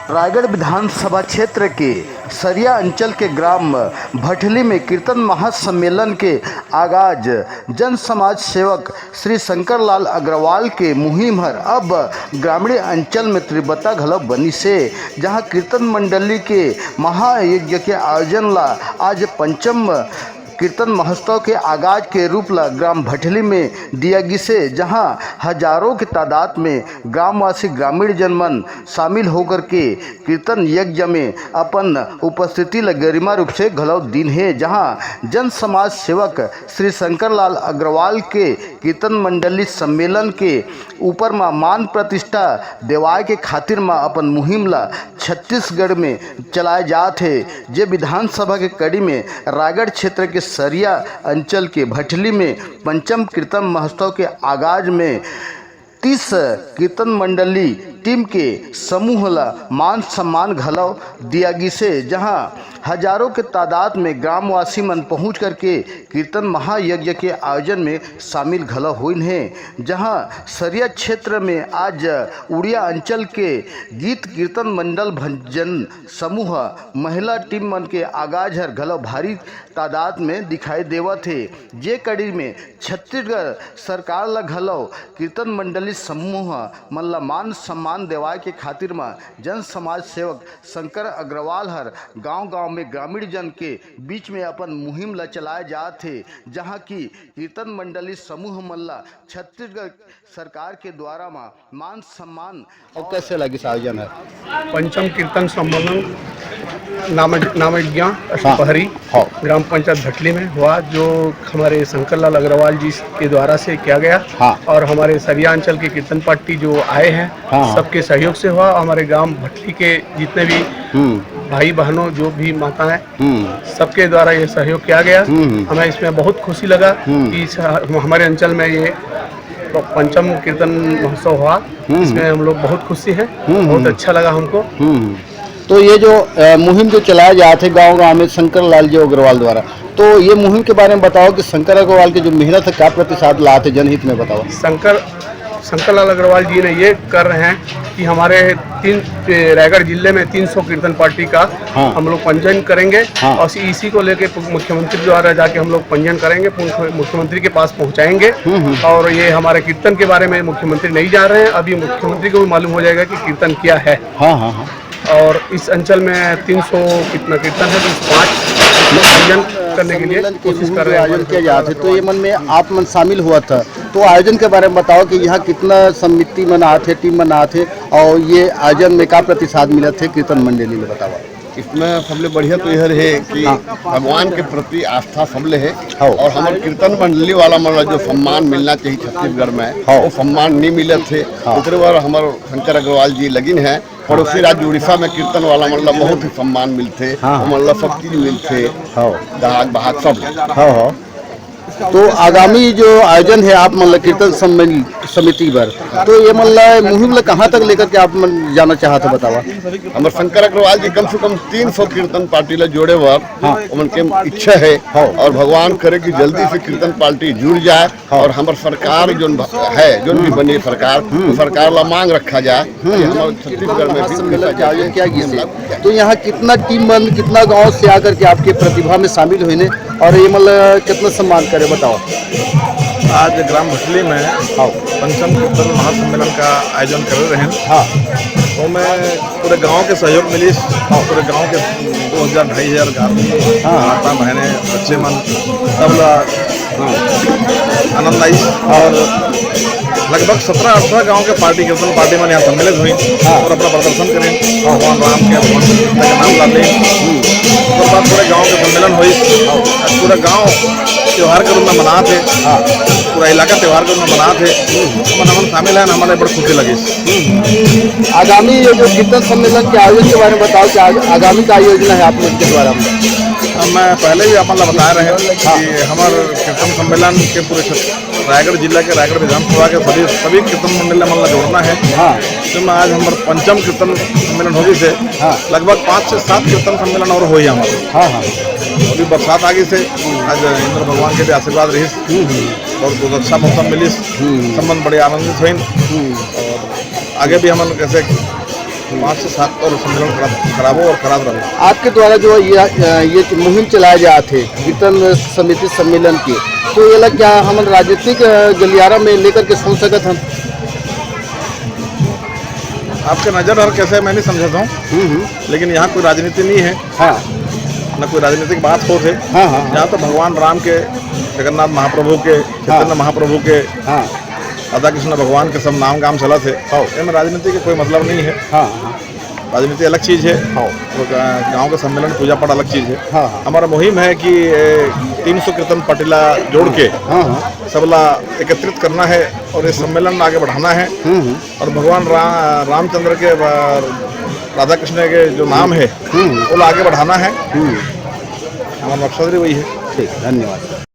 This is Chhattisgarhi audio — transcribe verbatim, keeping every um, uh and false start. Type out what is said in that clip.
रायगढ़ विधानसभा क्षेत्र के सरिया अंचल के ग्राम भटली में कीर्तन महासम्मेलन के आगाज जन समाज सेवक श्री शंकर लाल अग्रवाल के मुहिम हर अब ग्रामीण अंचल में तीव्रता घलो बनिस हे, जहां कीर्तन मंडली के महायज्ञ के आयोजन ला आज पंचम कीर्तन महोत्सव के आगाज के रूप ला ग्राम भटली में दिया गिसे, जहां हजारों के तादाद में ग्रामवासी ग्रामीण जन मन शामिल होकर के कीर्तन यज्ञ में अपन उपस्थिति ला गरिमा रूप से घलो दिन हे, जहां जन समाज सेवक श्री शंकर लाल अग्रवाल के कीर्तन मंडली सम्मेलन के ऊपर म मान प्रतिष्ठा देवाय के खातिर म अपन मुहिम ला छत्तीसगढ़ में चलाए जात हे, जे विधानसभा के कड़ी में रायगढ़ क्षेत्र के सरिया अंचल के भटली में पंचम कीर्तन महोत्सव के आगाज में तीस कीर्तन मंडली टीम के समूह ला मान सम्मान घलो दिया गिसे, जहां हजारों के तादाद में ग्रामवासी मन पहुंच करके कीर्तन महायज्ञ के आयोजन में शामिल घलो होइन हे, जहां सरिया क्षेत्र में आज उड़िया अंचल के गीत कीर्तन मंडल भजन समूह, महिला टीम मन के आगाज हर घलो भारी तादाद में दिखाई देवत हे, जे कड़ी में छत्तीसगढ़ सरकार ला घलो कीर्तन मंडली समूह मन ला मान सम्मान देवाय के खातिर म जन समाज सेवक शंकर अग्रवाल हर गांव-गांव में ग्रामीण जन के बीच में अपन मुहिम ला चलाए जात हे, जहां की कीर्तन मंडली समूह मन ला छत्तीसगढ़ सरकार के द्वारा म मान सम्मान। और कैसे लगिस आयोजन हे? पंचम कीर्तन सम्मेलन नाम, नामज्ञा हाँ। पहरी हाँ। ग्राम पंचायत भटली में हुआ, जो हमारे शंकर लाल अग्रवाल जी के द्वारा से किया गया। हाँ। और हमारे सरिया अंचल के कीर्तन पार्टी जो आए हैं, हाँ, हाँ। सबके सहयोग से हुआ। हमारे ग्राम भटली के जितने भी हम्म। भाई बहनों, जो भी माता हैं, हम्म। सबके द्वारा ये सहयोग किया गया। हम्म, हम्म। हमें इसमें बहुत खुशी लगा हम्म। कि इस, हमारे अंचल में ये पंचम कीर्तन महोत्सव हुआ, हम्म। इसमें हम लोग बहुत खुशी हैं, हम्म, बहुत हम्म। अच्छा लगा हमको। हम्म। तो ये जो, अ, मुहिम जो चलाया जात हे गांव-गांव में शंकर लाल जी अग्रवाल द्वारा, तो ये मुहिम के बारे में बताओ कि शंकर अग्रवाल के जो मेहनत हे, का प्रतिसाद लात हे जनहित में, बताओ। शंकर, शंकर लाल अग्रवाल जी ने ये कर रहे हैं कि हमारे तीन, ए, रायगढ़ जिले में तीन सौ कीर्तन पार्टी का हाँ। हम लोग पंजीयन करेंगे हाँ। और इसी को लेके मुख्यमंत्री द्वारा जाके हम लोग पंजीयन करेंगे, मुख्यमंत्री के पास पहुंचाएंगे। हम्म, हम्म। और ये हमारे कीर्तन के बारे में मुख्यमंत्री नहीं जा रहे हैं, अभी मुख्यमंत्री को भी मालूम हो जाएगा कि कीर्तन क्या है। हाँ, हाँ, हाँ। और इस अंचल में तीन सौ कितना कीर्तन है, तो इस पाँच पंजीयन करने के लिए सम्मेलन के कोशिश कर रहे हैं। आयोजन किया जात हे, तो ये मन में आप मन शामिल हुआ था, तो आयोजन के बारे में बताओ कि यहाँ कितना समिति मन आत हे, टीम मन आत हे, और ये आयोजन में का प्रतिसाद मिलत हे कीर्तन मंडली में, बताओ। इसमें सबले बढ़िया तो यह रहे कि हाँ। भगवान के प्रति आस्था सबले हे हाँ। और हमर कीर्तन मंडली वाला मन ला जो सम्मान मिलना चाहिए छत्तीसगढ़ में, हाँ। वो सम्मान नहीं मिलत हे। हाँ। ओकरे बर हमर शंकर अग्रवाल जी लगिन हे। पड़ोसी राज्य उड़ीसा में कीर्तन वाला मन ला बहुत ही सम्मान मिलथे, हाँ। ओमन ला सब चीज मिलथे, हाँ। दाग बहाग सब। हाँ, हाँ। तो आगामी जो आयोजन हे आप मन ला कीर्तन सम्मेल-, समिति बर, तो ये मन ला मुहिम ला कहाँ तक लेकर के आप मन जाना चाहत हो, बतावा। हमर शंकर अग्रवाल जी कम से कम तीन सौ कीर्तन पार्टी ला जोड़े बर हाँ। ओमन के इच्छा हे हाँ। और भगवान करे कि जल्दी से कीर्तन पार्टी जुड़ जाए हाँ। और हमर सरकार जोन भ-, है, जोन भी हम्म। बनी सरकार, हम्म। तो सरकार ला मांग रखा जाए हम्म। कि हमर छत्तीसगढ़ में भी सम्मेलन के आयोजन किया गया है। तो यहाँ कितना टीम बन, कितना गांव से आकर के आपके प्रतिभा में शामिल हुए ने और ये मतलब कितना सम्मान करे, बताओ। आज ग्राम भटली में हाँ। पंचम कीर्तन महासम्मेलन का आयोजन करे रहेन। हाँ। ओमे पूरे गांव के सहयोग मिलिस, हाँ। पूरे गांव के दो हजार, ढाई हजार आदमी, हाँ। माता, बहने, बच्चे मन, सब ला हाँ। आनंद आइस और लगभग सत्रह अठारह गांव के पार्टी, कीर्तन पार्टी मन यहाँ सम्मिलित हुई हाँ। और अपना प्रदर्शन करें। भगवान राम के, भगवान कृष्ण के नाम ला लें। हम्म। ओकर बाद पूरे गांव के सम्मेलन हुई। हाँ। आज पूरा गांव त्योहार के रूप में मनात हे। हाँ। पूरा इलाका त्योहार के रूप में मनात हे। हम्म। हमन, हमन शामिल हैं, हमन ला बड़ खुशी लगिस। हम्म। आगामी ये जो कीर्तन सम्मेलन के आयोजन के बारे में बताओ कि आग-, आगामी का योजना है आप लोग के द्वारा? अब मैं पहले भी अपन ला बताए रहे हाँ। कि हमर कीर्तन सम्मेलन के पूरे छत-, रायगढ़ जिला के, रायगढ़ विधानसभा के सभी, सभी कीर्तन मंडल मन ला जोड़ना है। हाँ। तो मैं आज हमर पंचम कीर्तन सम्मेलन हो गइस हे। हाँ। लगभग पाँच से सात कीर्तन सम्मेलन और होही हमर। हाँ, हाँ। अभी बरसात आ गइस हे, आज इंद्र भगवान के भी आशीर्वाद रहिस। हम्म, हम्म। बहुत, बहुत अच्छा मौसम मिलिस। हम्म। सब मन बड़े आनंदित होइन। हम्म। और आगे भी हमन कैसे पाँच से सात और सम्मेलन करा-, कराबो और करात रहो। आपके द्वारा जो ये, अ, ये मुहिम चलाए जात हे कीर्तन समिति सम्मेलन के, तो ये ला क्या हमन राजनीतिक, अ, गलियारा में लेकर के सुन सकत हन? आपके नजर हर कैसे हे, मैं नहीं समझत हूँ। हम्म, हम्म। लेकिन यहाँ कोई राजनीति नहीं है। हाँ। न कोई राजनीतिक बात होत हे। हाँ, हाँ, हाँ। यहाँ तो भगवान राम के, जगन्नाथ महाप्रभु के, चैतन्य हाँ। महाप्रभु के, हाँ। राधा कृष्ण भगवान के सब नाम गाम चलत हे। हाँ। एमे राजनीति के कोई मतलब नहीं हे। हाँ, हाँ। राजनीति अलग चीज हे। हाँ। वो गा-, गाँव के सम्मेलन, पूजा पाठ अलग चीज हे। हाँ, हाँ। हमारा मुहिम हे कि, ए, तीन सौ कीर्तन पार्टी ला जोड़ के हाँ, हाँ। सबला एकत्रित करना हे और ये सम्मेलन आगे बढ़ाना हे। हम्म, हम्म। और भगवान रा-, रामचंद्र के, अ, राधा कृष्ण के जो नाम हे, हम्म। वो ला आगे बढ़ाना हे। हम्म। हमारा मकसद भी वही हे। ठीक, धन्यवाद।